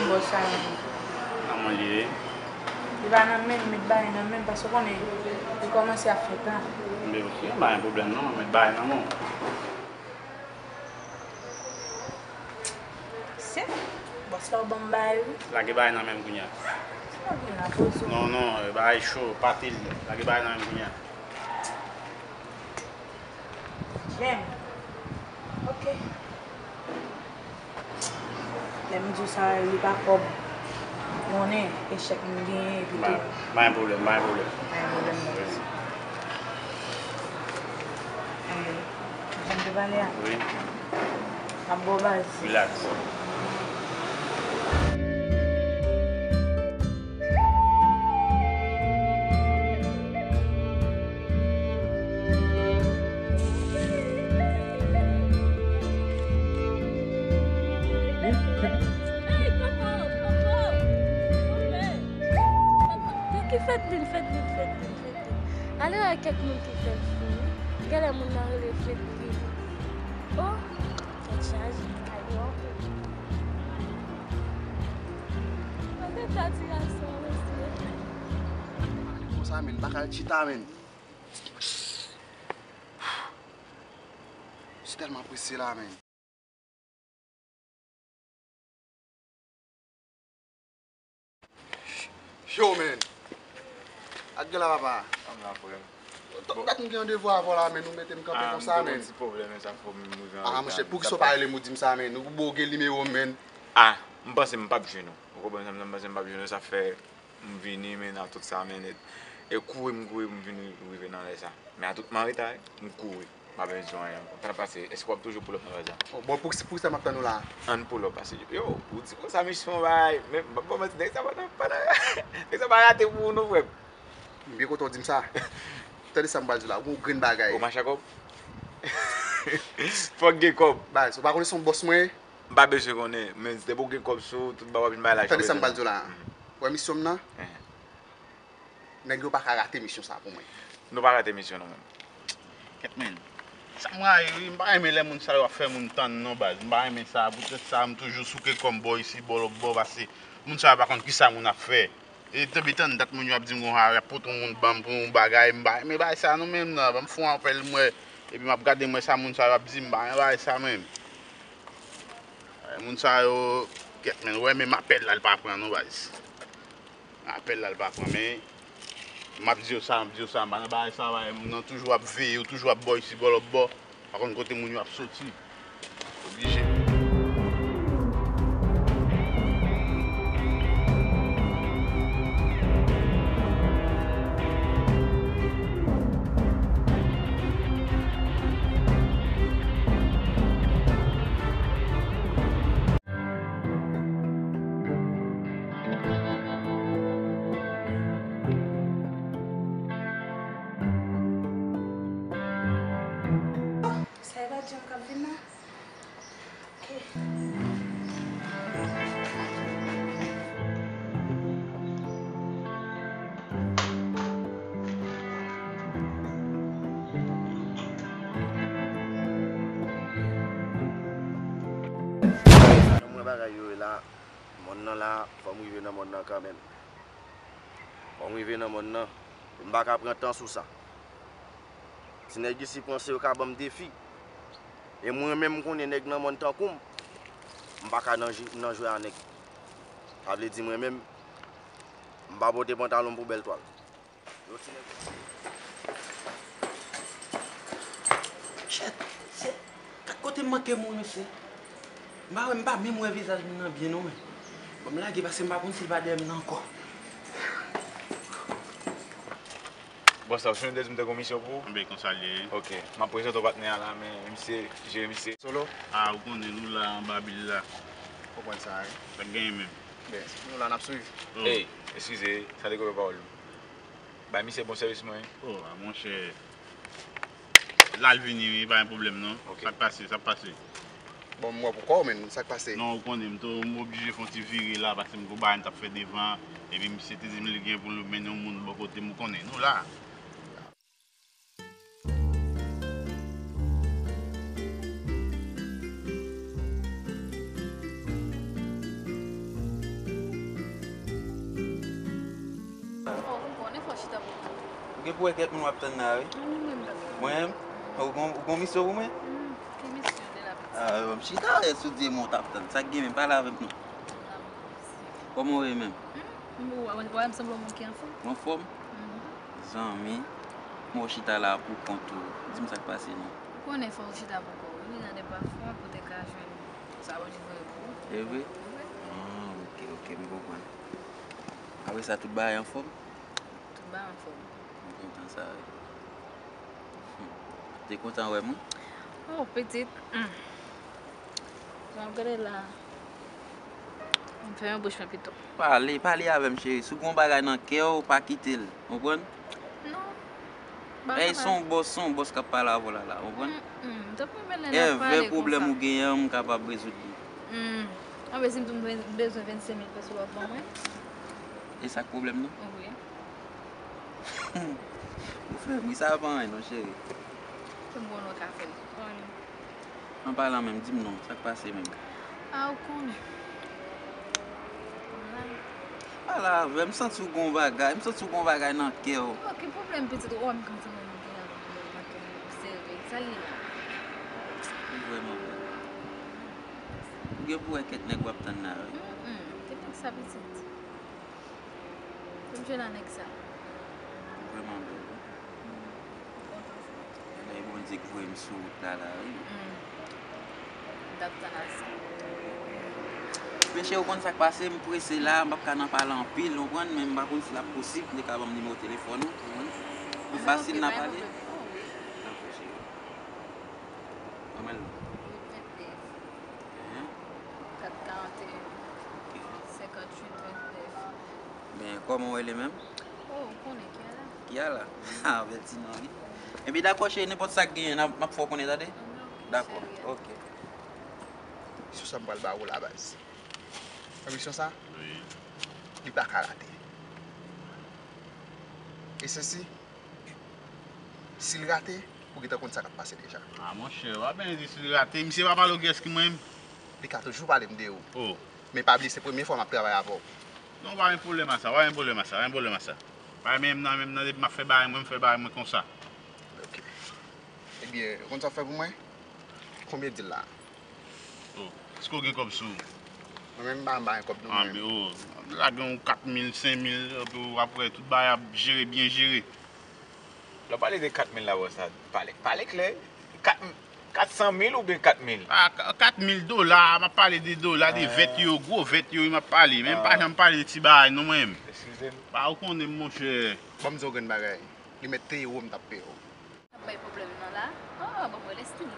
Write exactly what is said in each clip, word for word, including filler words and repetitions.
Bòs sa menm. Nan men li ye. Li pa nan men m, met bagay nan men m, paske w konnen, li kòmanse ap fè tan. Men ok, pa gen pwoblèm non, met bagay nan men w. Se, bòs la w ban m bagay wi. Lage bagay nan men m kounye a. Sa w gen la, poze w. Non, non, bagay cho, pati l. Lage bagay nan men m kounye a. Jem. Ok. Lè m di w sa, li pa kòb. Ou konnen, echèk m genyen, epi tou. Pa gen pwoblèm, pa gen pwoblèm. Pa gen pwoblèm, non. Wi. Anben, jan m te pale a? Wi. M ap ba w baz. Rilaks. Hey, Coco, Coco, kanpe. Ki Fedlin, Fedlin, Fedlin, Fedlin. Ale wè kèk moun ki fè l fou wi. Genlè moun nan rele Fedlin. Oh, tèt chaje, kay yo anpil. Mwen te ta ti gason mesye. Konsa, men, m pa ka al chita, men. Si tèlman presye la, men. Yo, men. Ak gen la, papa. Ann la, frè m. Dat m gen randevou avè w la, men, ou mete m kanpe konsa, men. Ah, m te gen yon ti pwoblèm, men sa fò m rive an reta. Ah, monchè, poukisa w pa rele m, ou di m sa, men? Ou bon, ou gen nimewo m, men. Ah, m panse m p ap jwenn ou. Ou konprann sa m, m panse m p ap jwenn ou, sa fè m vini, men, nan tout sa, men, nèt. E kouri m kouri pou m vin rive nan lè sa. Men a tout m an reta, wi. M kouri. M pa bezwen anyen. Sa pase, èske w ap toujou pull up nan lè sa? Oh, bon, pou, pou sa m ap tann ou la. Ann pull up, pase. Yo, ou di konsa, misye fè yon bagay. Men, m p ap ba w manti, nèg sa pa nan, pa nan, nèg sa pa rate pou ou non, frè m. M byen kontan w di m sa. Tande sa m pral di w la, ou gon grenn bagay. Ou mache ak kòb? Fòk gen kòb. Baz, ou pa konnen se yon bòs mwen ye? M pa bezwen konnen, men depi w gen kòb sou ou, tout bagay w ap vin bay lajan. Tande sa m pral di w la. Ou wè misyon m nan? Nèg yo pa ka rate misyon sa pou mwen. Nou pa rate misyon nou menm. Kèt men. Sa m rayi wi, m pa renmen lè moun sa yo ap fè moun tann non baz. M pa renmen sa, poutèt sa m toujou souke kò m bò isi, bò lòt bò, pase moun sa yo pa konn kisa moun ap fè. E tann dat moun yo ap di m konsa, y ap pote yon moun ban m pou yon bagay, m pa renmen bagay sa non menm nan, ban m fè yon apèl m wè, epi m ap gade m wè sa moun sa yo ap di m, m pa renmen bagay sa menm. Moun sa yo, kèt men, wè menm apèl la, l pa pran non baz. Apèl la, l pa pran, men m ap di yo sa, m ap di yo sa, m pa nan bagay sa, bagay, moun nan toujou ap veye, yo toujou ap bò isi, bò lòt bò. Pa konn kote moun yo ap soti. Oblije. Sa e pa John k ap vin la? Ok. Mwen bagay yo ye la, mòn nan la, fò m rive nan mòn nan kanmenm. Fò m rive nan mòn nan. M pa ka pran tan sou sa. Ti nèg isi panse yo ka ban m defi. E mwen menm, m konnen nèg nan mòn tankou m, m pa ka nan jwe, nan jwe a nèg. Sa vle di mwen menm, m pa pote pantalon m pou bèl twal. Yo ti nèg. Shit, se, kèk kote m manke mouri, mesye. M pa wè, m pa menm wè vizaj moun nan byen non, men. Ban m lage, paske m pa konn si l pa dèyè m nan ankò. Bòs la, ou sonje m te di m te gon misyon pou ou? Enben, konsa l ye. Ok, m ap prezante w patnè a la, men misye, jere misye. Solo? Ah, ou konnen nou la anba bil la. Konprann sa, wi. Sa k genyen menm? Ben, nou la, n ap swiv. Oh. Ey, eskize, sa te koupè pawòl ou. Bay misye bon sèvis mwen. Oh, ah, monchè. La l vini, wi, pa gen pwoblèm, non. Ok. Sa k pase, sa k pase. Bon, m wè pou kò w, men sa k pase? Non, ou konnen, m tou, m oblije fè yon ti vire la, paske m gon bagay m t ap fè devan, epi misye te di m li gen pou l mennen yon moun bò kote m, ou konnen, nou la. Gen pou wè kèk moun w ap tann la, wi. Mwen menm, ou gon, ou gon misyon pou mwen? Ki misyon de la piti? Ah, m chita, e sou di mwen w t ap tann. Sa k gen menm, pale avè m non. Kòman w ye menm? M wè, wè m sanble yon moun ki anfòm. Ou anfòm? Zanmi, mwen w chita la pou kont ou. Di m sa k pase non. Ou konnen fò w chita pou kò w. Wi, nan de pafwa pou te ka jwenn sa Bondye voye pou ou. E vre? Wi. Ah, ok, ok, m konprann. Apre sa, tout bagay anfòm? Tout bagay anfòm. M kontan sa, wi. Hmm. Te kontan wè m, wi. Oh, pitit. Hmm. Jan w gade la. M fèmen bouch mwen pito. Pale, pale avè m, cheri. Si w gen yon bagay nan kè w, pa kite l. Konprann? Non. Ey, se yon bòs, se yon bòs k ap pale avè w la, la. Konprann? Hmm, hmm. Tanpri, men lè n ap pale konsa. Èvè pwoblèm ou genyen an, m kapab rezoud li. Hmm. Anben, si m di w m bezwen vennsenk mil peso, w ap ban mwen? E sa k pwoblèm nan? Wi. Ou fè m ri, sa pa anyen non, cheri. Se m konnen w ka fè l. Ann palan menm, di m non, sa k pase menm? A, ou konnen. Pale avè m, m santi w gon bagay, m santi w gon bagay nan kè w. Yo, ki pwoblèm pitit ou wè m kontan wè m gen yon pwoblèm nan kè m serye, sa l ye la? Ou vrèman bèl. Ou gen pou wè kèk nèg w ap tann la, wi. Mm, mm, ki nèg sa pitit? Pou m jwe nan nèg sa. Ou vrèman bèl, wi. Ou kontan sa? Bagay Bondye k voye m sou wout la, la, wi. Mm. M t ap tann al sa. Men cheri, ou konn sa k pase, m prese la, m p ap ka nan pale anpil, ou konprann, men m pa konn si l ap posib, li ka ban m nimewo telefòn ou, ou konprann? M fasil nan pale. Dakò, cheri. Ban mwen l non. Kat karanteyen, senkantuit vennèf. Men, kòman w rele menm? Oh, ou konnen, Kiala. Kiala? Ah, bèl ti non, wi. Ebyen, dakò, cheri, nenpòt sa k genyen, n ap, m ap fè w konnen, tande? Dakò, ok. Misyon sa m pral ba ou la, baz. Wè misyon sa? Wi. Li pa ka rate. E sesi, si l rate, ou gentan konn sa k ap pase deja. Ah, monchè, w ap byen di si l rate. Misye pa pale w kiyès ki mwen menm? Li ka toujou pale m de ou. Oh. Men pa bliye, se premye fwa m ap travay avè w. Non, pa gen pwoblèm a sa, pa gen pwoblèm a sa, pa gen pwoblèm a sa. Pa menm nan, menm nan, depi m ap fè bagay mwen, m fè bagay mwen konsa. Ok. Ebyen, ou konn sa w fè pou mwen? Konbyen deal la? Oh, èske w gen kòb sou ou? Mwen menm, m pa, m pa gen kòb non, mwen. Anben, oh, lage yon kat mil, senk mil, epi w ap wè tout bagay ap jere, byen jere. Lè w pale de kat mil la, bòs la, pale, pale klè. Kat, kat san mil oubyen kat mil? Ah, ka-, kat mil dola, m ap pale de dola, de vèt yo, gwo vèt yo, m ap pale. Men m pa janm pale de ti bagay non, mwen menm. Eskize m. Ba, ou konnen m, monchè. Ban m di w yon grenn bagay. Li mèt te ewo m t ap peye w. Ap bay pwoblèm nan la. Oh, ban mwen lespri.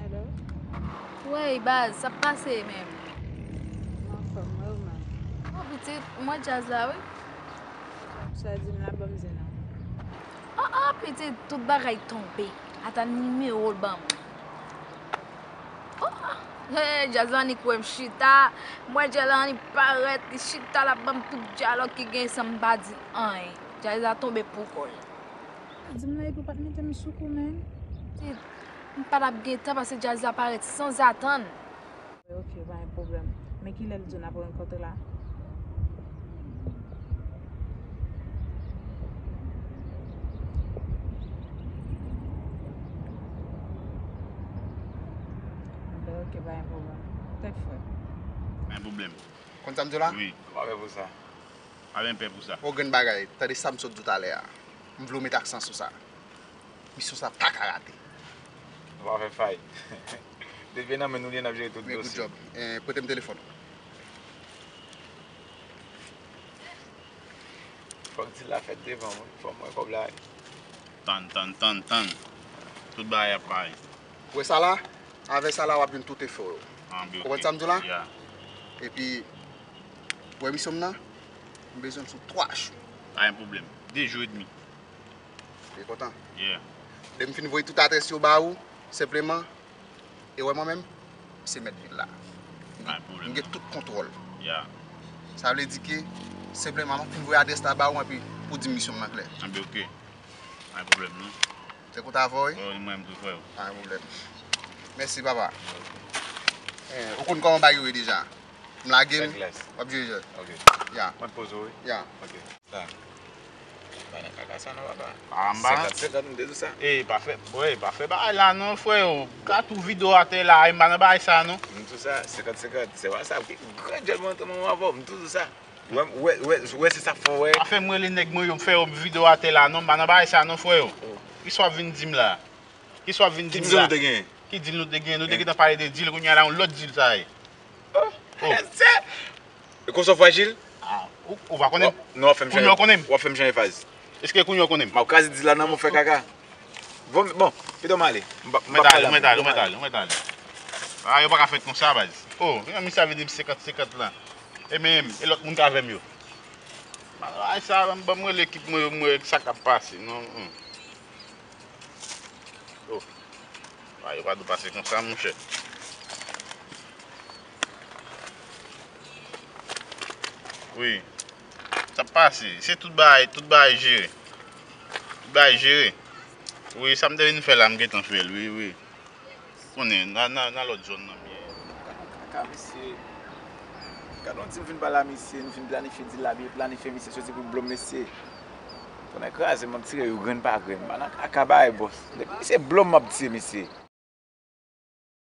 Alo? Wey, baz, sa p pase menm? M anfòm, wi, ou menm? Oh, pitit, m wè djaz la, wi. Sa di m la, ban m zen an. Oh, oh, pitit, tout bagay tonbe. Ata nimewo l ban mwen. Oh, hey, djaz la annik wè m chita. M wè djaz la annik parèt, li chita, l ap ban m tout dyalòg ki gen san m pa di anyen. Djaz la tonbe pou kò l. Di m la epi w pa t mete m sou kou, menm. Pitit, m pa t ap gen tan paske djaz la parèt sanzatann. Ok, pa gen pwoblèm. Men kilè l di w n ap rankontre la? Anben, ok, pa gen pwoblèm. Tèt frè. Pa gen pwoblèm. Konn sa m di w la? Wi. Pa pè pou sa. Pa gen pè pou sa. Yon grenn bagay, tande sa m sot di w talè a. M vle w met aksan sou sa. Misyon sa pa ka rate. Nou pa fè fayit. Depi nan men nou li ye, n ap jere tout dosye. Men good job. Eh, prete m telefòn ou. Fòk di l la fèt devan mwen. Fò m wè kòb la. Tann, tann, tann, tann. Tout bagay ap pare. Wè sa la? Avè sa la, w ap jwenn tout enfo yo. Konprann sa m di w la? Epi, wè misyon m nan? M bezwen l sou twa jou. Pa gen pwoblèm. De jou edmi. Byen kontan. Yeah. Lè m fin voye tout adrès yo ba ou, senpleman, e wè mwen menm, se mèt vil la. M gen tout kontwòl. Yeah. Sa vle di ke, senpleman, m ap fin voye adrès la ba ou, epi pou di m misyon m nan klè. Anben, ok. Pa gen pwoblèm, non. Se kontan avè w, wi? Wi, mwen menm tou, frè. Pa gen pwoblèm. Mèsi, papa. Eh, ou konn kòman bagay yo ye deja. M lage m. Fè glas. W ap jere jòl. Ok. Ya. Mwen poze w, wi. Ya. Ok. Sa. Pa nan kaka sa non, papa. Pa anba. Senkant senkant, m te di w sa. Ey, pa fè, bwoy, pa fè bagay la non, frè yo. Gad tout videyo atè la, e m pa nan bagay sa non. M di w sa, senkant senkant. Se pa sa, ki gran djòl mwen antre manman avè w, m di w sa. Wè, wè, wè, wè, se sa k fè w wè. Pa fè m rele nèg mwen yo, m fè yo videyo atè la non, m pa nan bagay sa non, frè yo. Kisa w ap vin di m la? Kisa w ap vin di Ki m dil la? nou te genyen? Ki dil nou te genyen? Nou te gentan pale de dil, kounye a la yon lòt dil sa ye. Oh, Oh. Ese! E konsa w frajil? Ah, ou, ou pa konnen m? Non, w ap fè m Kounye a w konnen m? W ap fè m chanje faz. Èske kounye a w konnen m? M ap kraze dil la nan men w, fè kaka. Bon, bon, pito m ale. M pa- m Ou mèt pa ale, pale ou mèt ale, ou avè w. mèt ale, ou mèt ale. Ah, yo pa ka fèt konsa, baz. Oh, yon misye ap vin di m senkant senkant la. E menm, e lòt moun k avè m yo. Ay, sa, ban m rele ekip mwen yo, m wè sa k ap pase. Non, hmm. Oh. Ay, yo pa dwe pase konsa, monchè. Wi. Sa ap pase. Se tout bagay, tout bagay jere. Tout bagay jere. Wi, sa m te vin fè la, m gentan fè l, wi, wi. Konnen, nan, nan, nan lòt zòn nan m ye. Kaka, mesye. Gad yon ti m fin pale a misye, nou fin planifye dil la, byen planifye, misye soti pou blo m, mesye. Tonnè kraze m, m ap tire yo grenn pa grenn. M pa nan kaka bagay, bòs. Depi misye blo m, m ap tire, mesye.